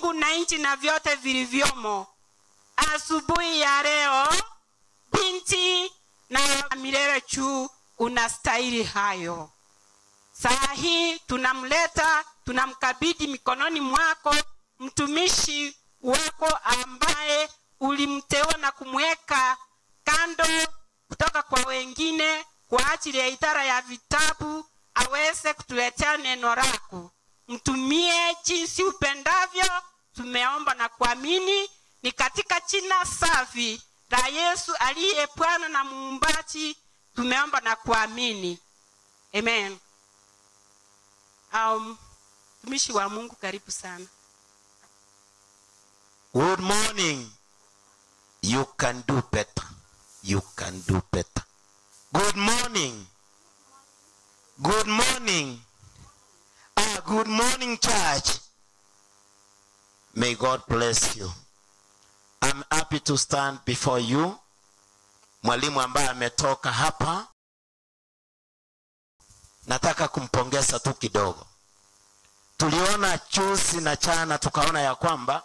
Mbingu na nchi na vyote vilivyomo. Asubuhi ya leo, binti na milele juu, unastahili hayo. Saa hii tunamleta, tunamkabidhi mikononi mwako mtumishi wako ambaye ulimteua na kumweka kando kutoka kwa wengine kwa ajili ya idara ya vitabu, aweze kutuletea neno lako. Mtumie jinsi upendavyo. Tumeomba na kuamini ni katika jina safi la Yesu aliye Bwana na Muumbaji, tumeomba na kuamini, amen. Mtumishi wa Mungu, karibu sana. Good morning. You can do better. You can do better. Good morning. Good morning. Ah, good morning, church. May God bless you. I'm happy to stand before you. Mwalimu ambaye ametoka hapa, nataka kumpongeza tu kidogo. Tuliona juzi na chana, tukaona ya kwamba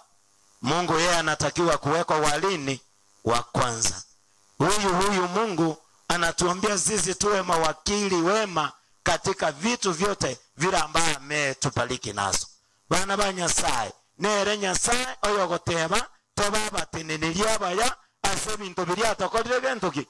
Mungu yeye anatakiwa kuwekwa walini wa kwanza. Huyu huyu Mungu anatuambia sisi tuwe mawakili wema katika vitu vyote vile ambaye ametubariki nazo. Bana ba Nyasaye, nere Nyasaye oyo goteba toba abateneneri abaya ase ebinto biria atokorire gento ki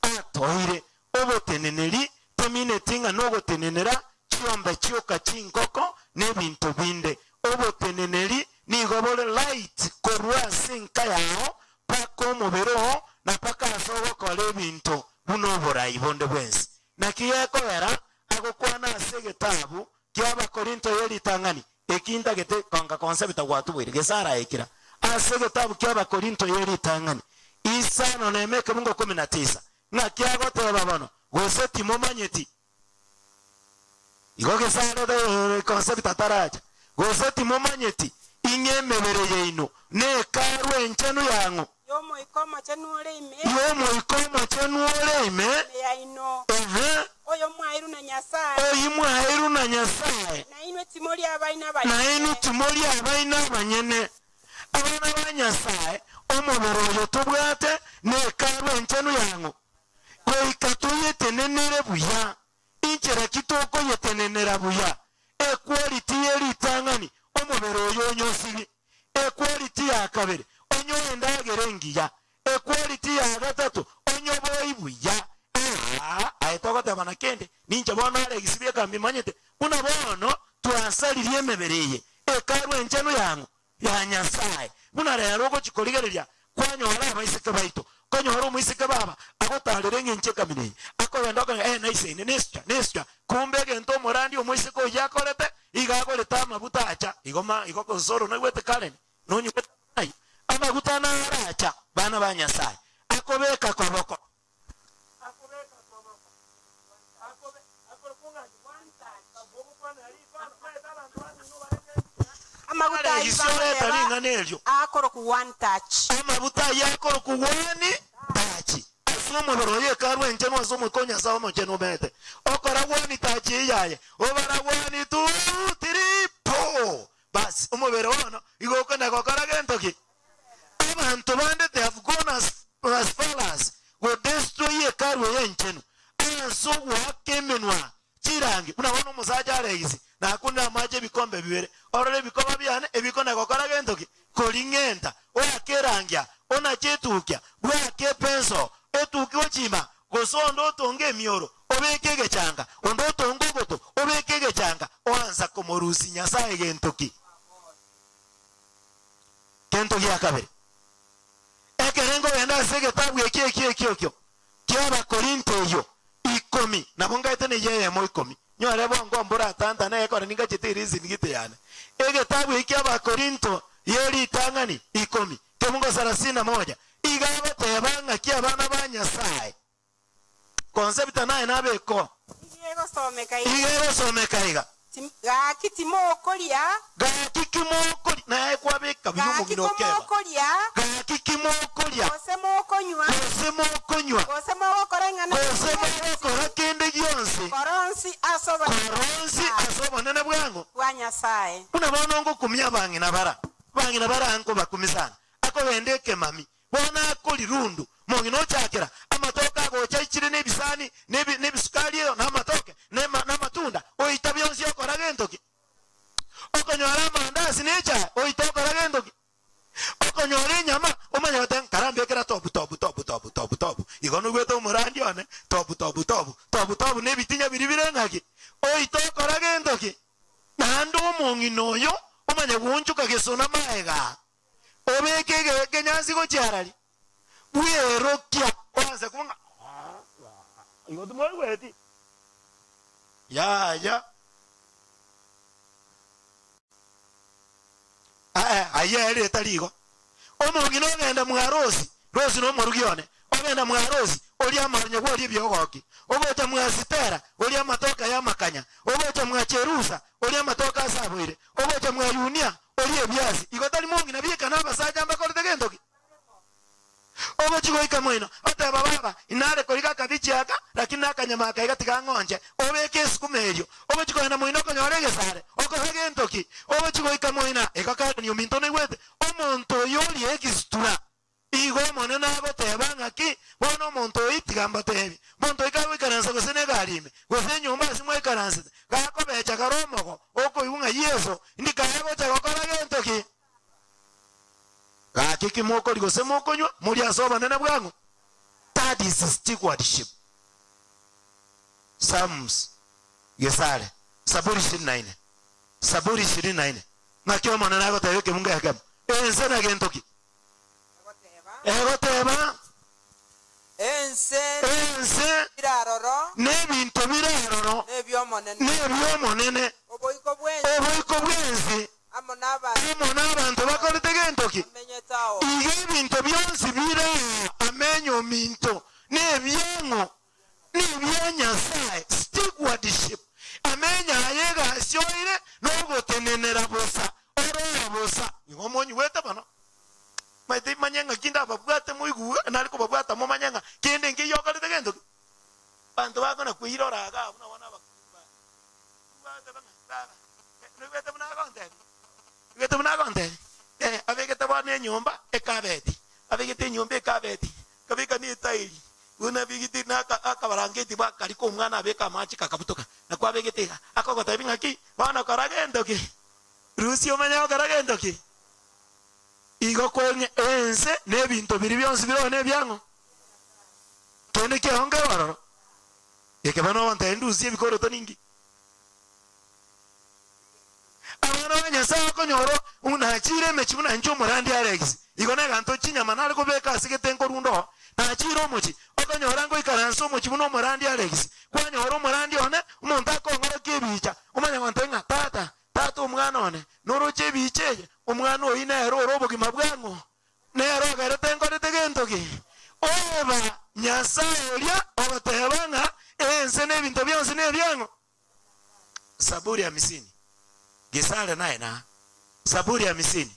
atoire. Oboteneneri temineti ng'a nogotenenera chiombe chioka chinkoko n'ebinto binde. Oboteneneri nigo bore light korwa ase enka yao paka omobere oo na paka ase ogokora ebinto buna oborai bonde bwensi. Naki gekogera agokwana ase egetabu kia Abakorinto y'eritang'ani ekintagete konga konse bitagwatubwire gesaraekera ase egetabu kia Abakorinto y'eritang'ani isano na eme ekebungo kumi na tisa ng'aki agoteba bono gose timomanyeti igo gesarete konse bitataracha gose timomanyeti ing'e emebere yaino nekarwa enchenu yang'o Yomoika omochenu ore ime. Yomoika omochenu ore ime. Yaino. Ehe. Oyo mwairu na Nyasaye. Oyi mwairu na Nyasaye. Na inwe timori abaina abanyene. Na inwe timori abaina abanyene. Abana ba Nyasaye, omobere oyo tobwate nekarwa enchenu yang'o. Goika toyetenenere buya. Inchera ki tokoyetenenera buya? Equality ye ritang'ani, omobere oyo onyosibi. Equality ya kabere, onyoe endagera engiya. Equality ya gatato, onyoboi buya. Aa, aye togoteba na kende, ninche bono are egisibi ekambimanyete, buna bono twasaririe emebere eye, ekarwa enchenu yang'o ya Nyasae. Buna rero ogochia korigereria, kwanyora abaiseke baito, konyora omoiseke baba agotarera eng'encho ekamina eye, akogenda okonyora eh naisaine, nesucha, nesucha, kumbe egento omorandi omoiseke oyio akorete, iga agorete amaguta acha, igo ma igo osoro noigwete Karen, nonyigwete aye, amaguta naracha, bana ba Nyasae, akobeka koboko. Akobeka koboko, akobe akorokwa ng'a Amaguta ayio Erisio reta bagoteba ring'ana erio. akorokwa one touch. Amaguta ayio akorokwa one touch. Ase omobere oye ekarwa enchenu ase Omoika o Nyasae Omochenu omete. Okora one touch eyio yaye, obara one, two, three, four. Basi omobere bono igo okona gokora gento ki? Abanto bande they have gone as, as far as go destroy ekarwa eye enchenu ase ogoaka emenwa chirangi buna bono omosacha are gisi nakunire amache ebikombe bibere orore ebikoba biane ebikona gokora gento ki koring'enta oake erangia onache etukia bwake epenso etuki gochima gose onde otonge emioro obeke egechanga onde otonge ogoto obeke egechanga oansa komorusia Nyasae gento ki Gento gia kabere, ekere nkogenda ase egetabu ekio ekio ekio ekio ki'Abakorinto eyio ikomi, nabo ngaete neyio eyemo ikomi, nyore bongo mboratantane egekore ningachete ereason gete yane. Egetabu ekio ki'Abakorinto ye ritang'ani ikomi, kebungo sarasini na moja, iga agoteba ng'aki abana ba Nyasae, Konsepta naye nabekoo. Iga egosomeka iga. Iga egosomeka iga. Gaki timokoria. Gaki kimokoria. Naye kwabeka buya Gaki omong'ina okeba. komokoria. Gaki kimokoria. Gose mokonywa. Gose mokonywa. Gose mogokora ing'ana Gose rinde rionsi. mogokora kende gionsi. Koronsi ase obonene Koronsi bwa Nyasae. ase obonene bwang'o? Bwa Nyasae. Buna bono ngokumia abang'ina bara. Abang'ina bare aa nkobakumi sana, akogenda ekemami, bono akori rundu, mong'ina ochakera amatoke agocha aichire nebisani, nebi nebisukari eyo, na amatoke, nema namatunda, oita bionsi okora gento ki? Okonyora amandasi na echae, oita okora gento ki? Okonyora enyama, omanye goteba nkarambekera tobu tobu tobu tobu tobu tobu, igo noigwete omorandi one, tobu tobu tobu tobu tobu na ebitinya biria bire ng'aki? Oita okora gento ki? Naende omong'ina oyo omanye goonchoka gesona magega, obeke ekenyansi gochia arari, bwerokia oanse koba ng'a igo timoigweti? Yaya. Aye, ayio ere etari igo. Omong'ina ogenda mwa Rosi, Rosi nomorugi one, ogenda mwa Rosi, oria amaronya gworia ebiogoki, ogocha mwa Sitera, oria amatoke y'amakanya, ogocha mwa Cherusa, oria amatoke asaboire, ogocha mwa Yunia, oria ebiasi. Igo tari mong'ina bieka na abasacha mbakorete gento ki? Ogochia goika moino, oteba, Baba, inare koriga akabichi aka, lakini nakanyama aka iga tiga ng'onche. Obeke esukuma erio. Ogochia kogenda moino okonyora egesare, okora gento ki? Ogochia goika moino, igo Karani ominto naigwete, omonto oyo oria egesitura. Igo Omonene agoteba ng'aki, Bono omonto oyio tiga mbatebi, omonto oyio kagoikaransa gose negari ime, gose enyomba ase mwaikaransete, gakobecha kare omogo, okoigwa ng'a Yeso, indi kare agocha gokora gento ki? Gaki ki mokoria gose mokonywa, morie ase obonene bwang'o? That is stewardship. Psalms, Gesare, Saburi ishirini na ine, Saburi ishirini na ine. Ng'aki Omonene agoteba ekebungo ekemo, Ense na gento ki? Egoteba, Ense Ense bire aroro nebinto bire aroro nebi'Omonene. nebi'Omonene. Oboiko bw'ense Oboiko bw'ense amo nabanto amo nabanto bakorete gento ki? bamenyete ao. Iga ebinto bionsi bire aa amenye ominto nebiang'o? Nebia Nyasae. Stewardship. Amenye aye egasi oire nogotenenera bosa, oroe bosa. Igo monyigwete bono? Maete imanye ng'a kinde ababwate moigwe, nare kobabwata momanye ng'a kende nkeiyo okorete gento ki? Abanto bakona kweirora igaa buna bono abakungu baye. Bagoteba ng'a baba, noigwete buna agontebia? Noigwete buna agontebia? Eh, abegete bono enyomba ekabeti, abegete enyomba ekabeti, akabeka na etairi, buna abegete na aka akabarangeti bw'akari k'omwana abeka amache kakabutoka, nakwo abegete iga, akogotebia ng'aki, bono kora gento ki? Rusia omanye gokora gento ki? Igo kweng'e ense na ebinto biria bionsi bireo nebiang'o? Kende kiao nkebe ororo? Eke bono ogontebia ndusie ebikoroto ninki? Abana ba Nyasae okonyora nachiire emechie buna inche omorandi Alex, igo neganto chinyama nare kobeka ase gete nkorunda oo, nachiire omochie, okonyora ngoikaranse omochie buna omorandi Alex, kwanyora omorandi one, omonto akong'orokia ebicha, omanye gontebia ng'a tata, Tata omwana one, noroche ebicha eye, omwana oyio nere ore obogima bwang'o, nere ogerete nkorete gento ki? Oba Nyasae oria ogoteba ng'a ense na ebinto bionsi nebiang'o. Zaburi hamisini, Gesare naye naa. Zaburi hamisini,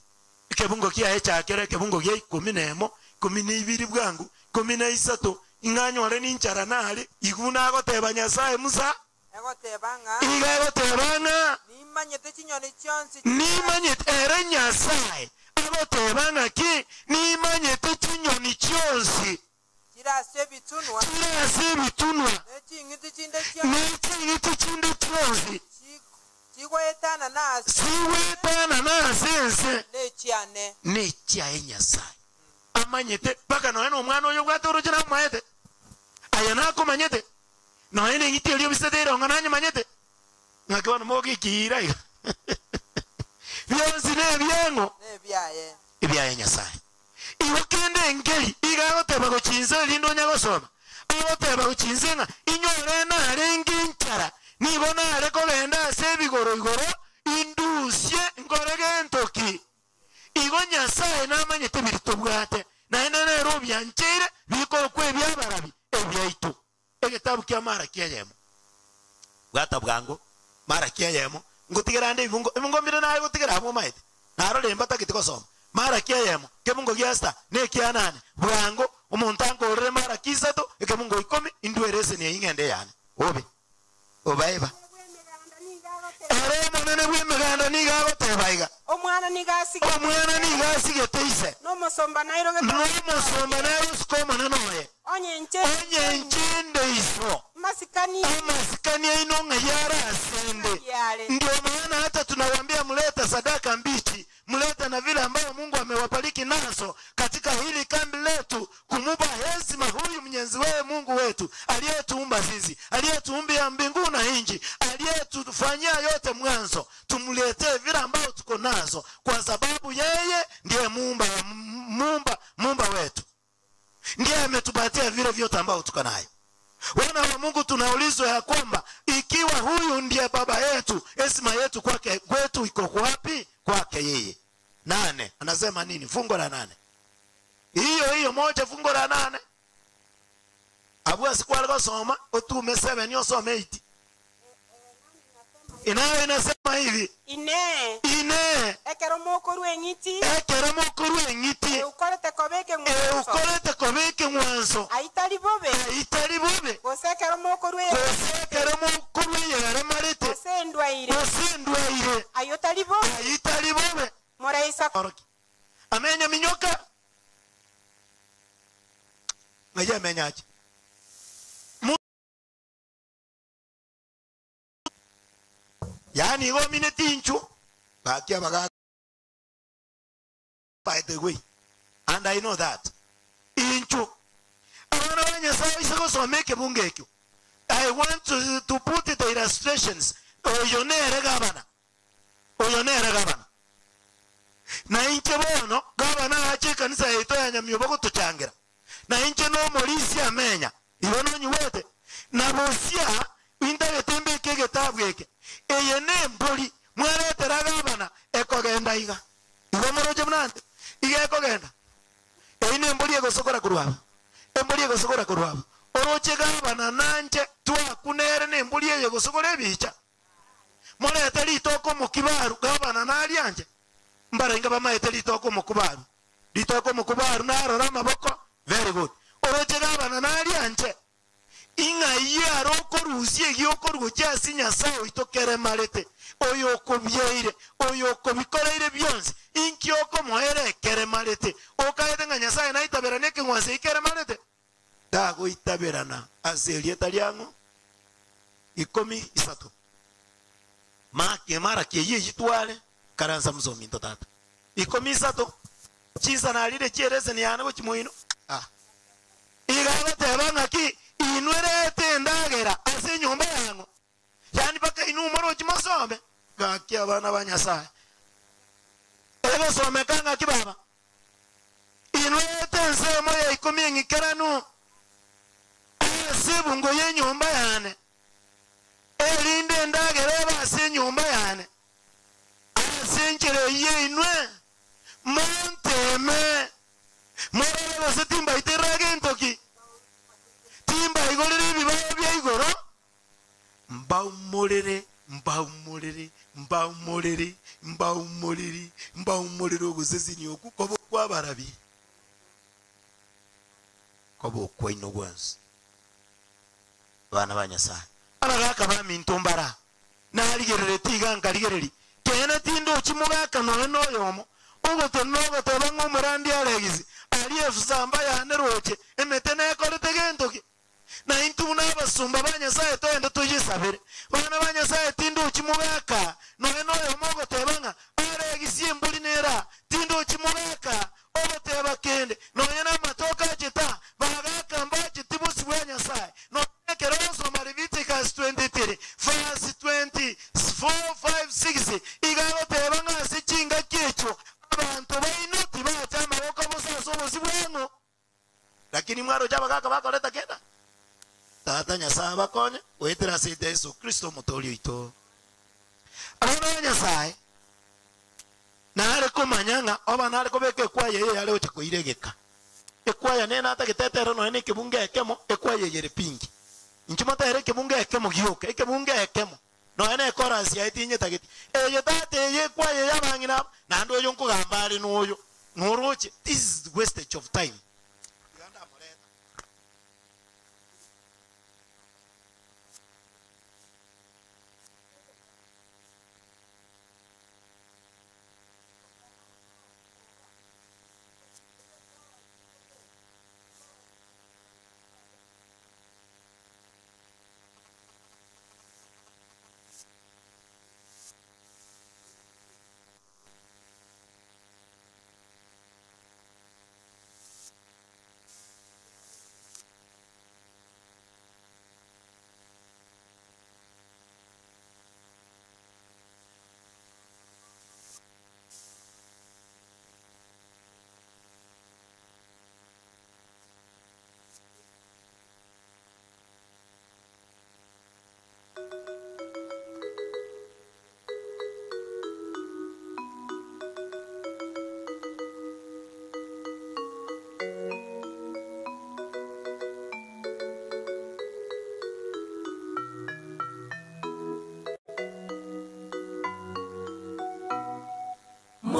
ekebungo kiaye chakera ekebungo gia ikomi nemo, ikomi na ibere bwango, ikomi na isato, ing'anyore ninchara nare, igw nagoteba Nyasae Musa, Egoteba ng'a. Iga egoteba ng'a. Nimanyete chinyoni chionsi. Nimanyete, ere Nyasae agoteba ng'a ki? Nimanyete chinyoni chionsi. Chire ase ebitunwa. Chire ase ebitunwa. Ne ching'iti chinde chionsi. Ne ching'iti chinde chionsi. Chigoetanana ase. Chigoetanana ase ense. Nechiane. Nechiaye Nyasae. Amanyete, mpaka nonya nomwana oyo obwate oroche namoete. Aye nakomanyete. Nonya neng'iti eria obisete erongo nanyemanyete, ng'aki bono mogekiira iga. Bionsi nebiang'o? Nebiaye. Ebiaye Nyasae. Igo kende nkeri iga agoteba gochia inse erinde onya gosoma, agoteba gochia inse ng'a inyore narenge enchara, nigo nare kogenda ase ebigoro igoro indusie nkore gento ki? Igo Nyasae namanyete biria tobwate, naende nere obiancheire bikorokwa ebi'abarabi ebiaito. Egetabu kia Malaki eyemo. Bwata bwango, Malaki eyemo, ngotigera ande ebibungo, ebibungo mbire naye gotigera abwo omaete, narore mbatagete gosoma. Malaki eyemo, ekebungo gia sita, na ekia nane, bwango, omonto ankorere Malaki isato, ekebungo ikomi, indwere eseni eyio ng'ende eyane. Obe. Obaeba. Ere omonene. Omonene bw'Emeganda nigo agoteba iga, Omwana nigo asigete Omwana nigo asigete ise, na omosomba nairogete na omosomba nagosika omonene oye. Onye inche Onye inche inde iso, amasikani amasikani aino ng'ai are asende? yare. Ndio maana hata tunawaambia mlete sadaka mbichi, mlete na vile ambayo Mungu amewabariki nazo katika hili kambi letu, kumupa heshima huyu Mwenyezi wewe Mungu wetu aliyetuumba sisi, aliyetuumbia mbingu na nchi, aliyetufanyia yote mwanzo. Tumletee vile ambayo tuko nazo, kwa sababu yeye ndiye muumba muumba muumba wetu, ndiye ametupatia vile vyote ambavyo tuko nayo. Wana wa Mungu, tunaulizwa ya kwamba ikiwa huyu ndiye baba yetu, heshima yetu kwake kwetu iko wapi? Kwake yeye. 8 anasema nini? Fungo la 8, hiyo hiyo 1 fungo la 8. Abu asikuwa alikosoma utume 7 usome 8. Inayo inasema hivi, Ine ine ekero mokorwa eng'iti ekero mokorwa eng'iti eukorete koba ekeng'wanso eukorete koba ekeng'wanso aitari bobe aitari bobe, gose ekero mokorwa gose ekero mokorwa eyegaremarete gose endwaire gose endwaire ayo tari bobe aitari bobe. moraisa Oroki. Amenya minyoka ng'ai amenyache yaani igo omineti inchu bakia baga by the way, and I know that inchu abana ba Nyasaye ise gosoma ekebungo ekio. I want to put the illustrations. Oyo nere gabana, oyo nere gabana na inche bono gabana ache ekanisa yaito ya Nyamiobo gotochangera na inche nomorisi amenya igo nonyiwete na bosia intagete mbeke egetabu eke eye nembori mwaretera gabana ekogenda iga igo moroche bunante iga ekogenda eyi nembori egosokora korwa aba embori egosokora korwa aba oroche gabana nanje twakunere nembori eye egosokora ebicha morete ritoko omokibaru gabana narianje mbarenga bamaete ritoko omokubaru ritoko omokubaru narora amaboko very good oroche gabana narianje ing'ai aro okorusia egi okorugochia ase Nyasaye oito keremarete oyo okobieire oyo okobikoreire bionsi inki okomoera ekeremarete okaete ng'a Nyasaye naitaberana ekeng'wanso eki keremarete dagoitaberana ase erieta riang'o 13 make mara kieye yitware karansa musominto tata 13 chinsa narire chiereseni yane gochimoino ah igagoteba ng'aki inwerete endagera ase enyomba yang'o yani mpaka inwe omorochi mosome gaki abana ba Nyasaye egosomeka ng'aki baba inwerete ensemo ya 10 eng'ikeranu ase ebungo y'enyomba yane erinde endagera ebe ase enyomba yane ase enchera eyio einwe monteme morore gose timbaiterage entoki timbaigorere ebibao bia igoro mbaumorere mbaumorere mbaumorere mbaumorere mbaumorere ogosesenia oku koba okwabarabi koba okwaino bwensi abana ba Nyasaye abagaka baminto mbara narigerere tiga nkarigereri kene tindochi mugaka noe noyomo ogote nogoteba ng'a omorandi aregisi ari efusamba yane roche emete nekorete gentoki na intu buna abasumba ba Nyasaye toende toyisabere bana ba Nyasaye tindochi mugaka noe noyomo ogoteba ng'a aregisi embori nera tindochi mugaka ogoteba kende nonya namatoka acheta bagaka mbacheti bosi bwa Nyasaye nonye osoma Leviticus 23 verse 24 5 6 igagoteba ng'a ase chingaki echo abantu baino tibacha amaboko bosa ase obosi bwang'o lakini mwaroche abagaka bakoreta kenda tata Nyasaye abakonye goetera ase Yesu Kristo omotori oito abana ba Nyasaye nare komanya ng'a oba nare kobeka ekwaya eye yare gocha koiregeka ekwaya nene atagetetera nonya na ekebungo ekemo ekwaya eyere pingi inche motere ekebungo ekemo gioka ekebungo ekemo nonya na ekorasi yaye tinyetageti eye tata eye ekwaya eye abang'ina aba naende oyo nkogamba are noyo noroche this is wastage of time.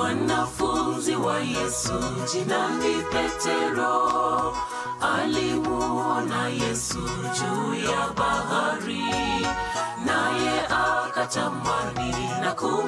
Mwanafunzi wa Yesu jina ni Petero, alimuona Yesu juu ya bahari, naye akatamani na kum